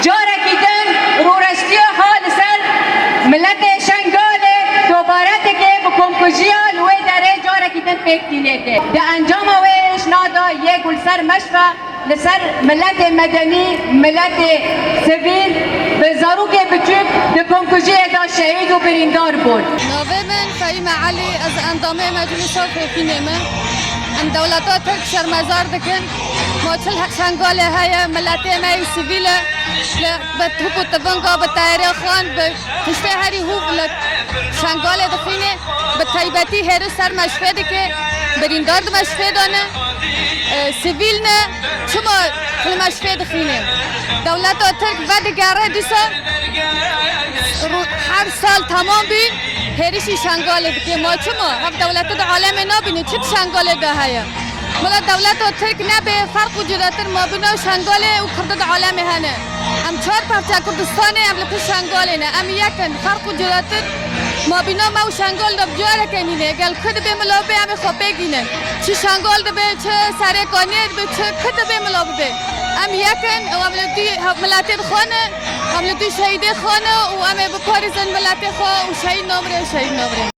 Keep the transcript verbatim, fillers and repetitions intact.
Carekî din rûreştiya xwe li ser miletê Şengalê dobaret dike, bi komkujiya li wê derê carekî din pêk tîne ke. Di encama wê êşna de yê ku li ser meşve li ser miletê medenî, miletê sivîl, bi zarokê biçûk di komkujiyê de şehîd û birîndar bûn. Navê min Fehîme Elî, ez endamê Meclîsa Fêfînê me. Em dewleta Tirk şermezar dikin. Ma çil Şengalê heye, miletê me yê sivîl e. Li, bi top û tivinga, bi teyarê xan, bi tiştê herî hûv li Şengalê dixîne. Bi taybetî hêriş ser meşfê dike, birîndar di meşfê de ne. E, sivîl ne, çima li meşfê dixîne? Dewleta Tirk vedigere dîsa, rû-, her sal temam bî, hêrişî Şengalê dike. Ma çima? Ev dewlete di alemê nabîne, çi di Şengalê de heye? Bila dewleta Tirk nebe, ferq û cudatir mabîna Şengalê û Kurda di alemê hene. Em çar parça Kurdistanê, em li pişt Şengalê ne. Em yek in. Ferq û cudatir mabîna me û Şengal de bi careke nîne. Gel ku dibe mila bibe, em ê xwe pêk bînin. Çi Şengal dibe, çi Serêkaniyê dibe, çi ku dibe mila bibe. Em yek in û em li dû hev-, miletê xwe ne, em li dû şehîdê xwe ne û em ê biparêzin miletê xwe û şehîd namire û şehîd namire.